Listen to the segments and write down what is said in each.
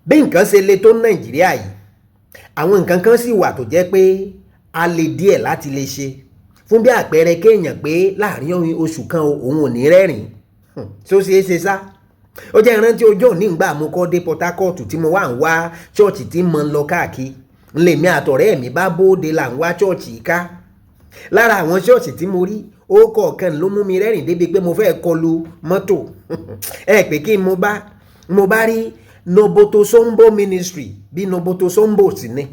Bí nǹkan ṣe le tó Nàìjíríà yìí, àwọn nǹkan kan sì wà tó jẹ́ pé a lè díẹ̀ láti lè ṣe. Fún bí àpẹẹrẹ, kéèyàn pé láàrin oṣù kan òun ò ní rẹ́rìn-ín, ṣó ṣeé ṣe sá? Ó jẹ́ ìrántí ọjọ́ òní ìgbà mo kọ́ dé Port Harcourt tí mo wà ń wá ṣọ́ọ̀ṣì tí mo ń lọ káàkiri. Ńlẹ̀mí àtọ̀rẹ́ mi bá bóde là ń wá ṣọ́ọ̀ṣì ká. Lára àwọn ṣọ́ọ̀ṣì tí mo rí, ó kọ̀ọ̀kan ló mú mi rẹ́rìn débi pé mo fẹ́ kọlu mọ́tò. Ẹ pé kí n mo bá rí Noboto Sombo Ministry, bí Noboto Sombo sì ni.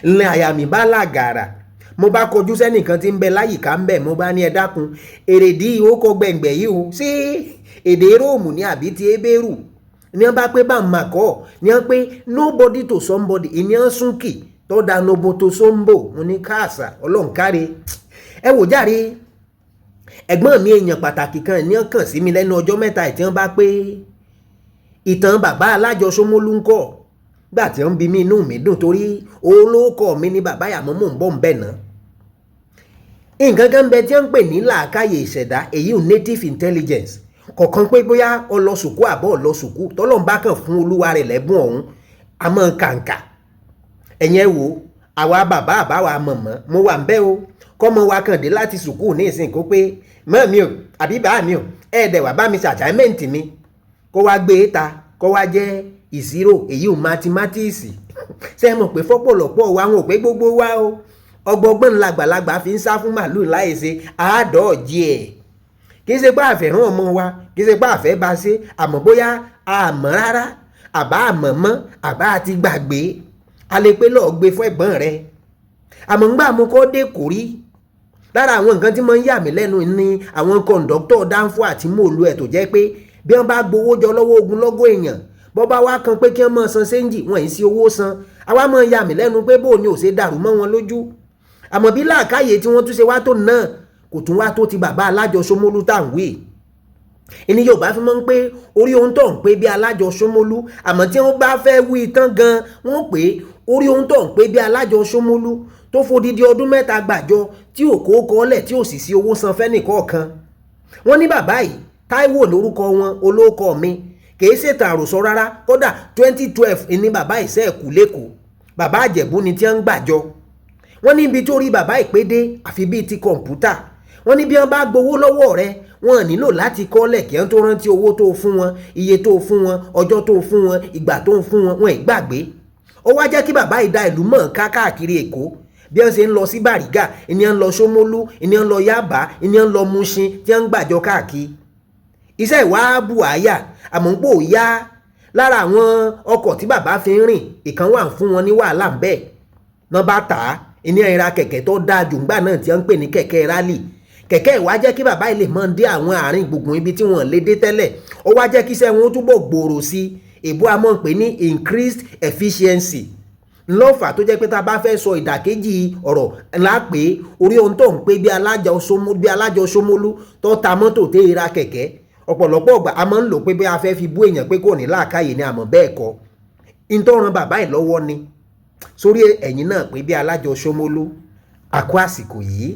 Ńlẹ̀ àyà mi bá làgàrà. Mo bá kọjú sẹ́nìkan tí ń bẹ láyìíká ń bẹ̀, mo bá ní, "Ẹ dákun, èrèdí ó kọ gbẹ̀ngbẹ̀ yìí o, ṣé èdè Róòmù ní àbí ti Hébérù?" Ní wọ́n bá pé bá ń mà kọ́ ní wọ́n pé nobody to somebody ìní wọ́n súnkì tó da Noboto Sombo. Mo ní káàsà, Ọlọ́run káre. Ẹ wò járe, ẹ̀gbọ́n mi, èèyàn pàtàkì kan ní wọ́n kàn sí mi lẹ́nu ọjọ́ mẹ́ta tí wọ́n bá pé ìtàn bàbá alájọ Ṣómólú ń kọ́. Gbà tí wọ́n bí mi, inú mi dùn torí olóòkọ mi ní bàbá yàmọ́, mò ń bọ̀ ń bẹ̀ náà. Nǹkan kan bẹ tí wọ́n ń pè ní làákàyè ìṣẹ̀dá, èyí ò native intelligence kọ̀ọ̀kan, pé bóyá ọlọ́sùkú àbọ̀ ọlọ́sùkú, tọ́lọ́n bá kàn fún olúwa rẹ̀ lẹ́bùn ọ̀hún àmọ́ kàǹkà. Ẹ̀yẹn ẹ wò, àwa bàbá àbáwa mọ̀mọ́, mo wà ń bẹ́ o, kọ́mọ wa kàn dé láti sùkúù ní ìsìn, kó pé, "Mọ́ mi o, àbí bàá mi o, ẹ̀ẹ́dẹ̀ wà bá mi ṣe assignment mi," kó wá gbé e ta, kó wá jẹ́ ìṣirò, èyí ò mathematics. Ṣé ẹ mọ̀ pé fọ́pọ̀lọpọ̀ wa, wọn ò pé gbogbo wa o, ọgbọgbọ́n làgbàlagbà fi ń sá fún màálù láìṣe àádọ́ọ̀jì ẹ̀. Kì í ṣe pé àfẹ́ràn ọmọ wa, kì í ṣe pé àfẹ́ bá ṣe, àmọ́ bóyá àmọ́ rárá, àbá àmọ́ mọ́, àbá àti gbàgbé, a lè pé lọ́ọ́ gbé fún ẹ̀gbọ́n rẹ. Àmọ́ ńgbà mo kọ́ dé kò rí lára àwọn nǹkan tí mo ń yà mí lẹ́nu ni àwọn kọ̀ǹdọ́tọ̀ dánfó àti mòlú ẹ̀, tó jẹ́ pé bí wọ́n bá gbowó jọ lọ́wọ́ ogunlọ́gọ̀ èèyàn, bọ́ bá wá kan pé kí wọ́n máa san change, wọ́n yìí sí owó san. Àwa máa yà mí lẹ́nu pé bóò ni ò ṣe dàrú mọ́ wọn lójú. Àmọ́ bí làákàyè tí wọ́n tún ṣe wá tó náà kò tún wá tó ti bàbá alájọ Ṣómólú tá à ń wí. Ìní Yorùbá fi mọ́ ń pé orí ohun tó ń pé bí alájọ Ṣómólú, àmọ́ tí wọ́n bá fẹ́ wí tán gan, wọ́n pé orí ohun tó ń pé bí alájọ Ṣómólú tó fodidi ọdún 3 gbàjọ tí ò kó kọ́lẹ̀, tí ò sì sí owó san fẹ́nìkọ̀ọ̀kan. Wọ́n ní bàbá yìí, Táíwò lórúkọ wọn, olóòkọ mi, kìí ṣètàn àròsọ rárá. Kódà 2012 ní bàbá ìṣe ẹ̀kú lẹ́kọ̀ọ́. Bàbá Àjẹ̀bú ni tí wọ́n ń gbàjọ. Wọ́n ní ibi tó rí bàbá ìpédé àfi bíi ti kọ̀ǹpútà. Wọ́n ní bí wọ́n bá gbowó lọ́wọ́ rẹ, wọ́n nílò láti kọ́lẹ̀ kí wọ́n tó rántí owó tó fún wọn, iye tó fún wọn, ọjọ́ tó fún wọn, ìgbà tó fún wọn, wọn ì gbàgbé. Ó wá jẹ́ kí bàbá yìí da ìlú mọ̀ọ́ká káàkiri Èkó. Bí wọ́n ṣe ń lọ sí Bàrígà, ìní ń lọ Ṣómólú, ìní ń lọ Yábà, ìní ń lọ Mushin tí wọ́n ń gbàjọ káàkiri. Iṣẹ́ ìwà buhaya, àmọ́ ń pò yá lára àwọn ọkọ̀ tí bàbá fi ń rìn, ìkan wà fún wọn ní wàhálà ń bẹ́ẹ̀ náà bá tà á, ìní ìra kẹ̀kẹ́ tó dáa jù ńgbà náà tí wọ́n ń pè ní kẹ̀kẹ́ rally. Kẹ̀kẹ́ ìwá jẹ́ kí bàbá yìí lè máa dé àwọn àárín gbùngbùn ibi tí wọ́n lè dé tẹ́lẹ̀. Ó wá jẹ́ kí iṣẹ́ wọn túbọ̀ gbòòrò sí i. Èbó a máa ń pè ní increased efficiency. Ńlọ́fà tó jẹ́ pé tá a bá fẹ́ sọ ìdàkejì ọ̀rọ̀ ńlá pé orí ohun tó ń pé bí alájọ Ṣómólú tó ta mọ́tò tẹ́ ra kẹ̀kẹ́. Ọ̀pọ̀lọpọ̀ ọgbà a máa ń lò pé bí a fẹ́ fi bú èèyàn pé kò ní làákàyè ni, àmọ́ bẹ́ẹ̀ kọ́, ìtọ́ran bàbá ẹ̀ lọ́wọ́ ni. Sórí ẹ̀yìn náà pé bí alájọ Ṣómólú, àkó àsìkò yìí.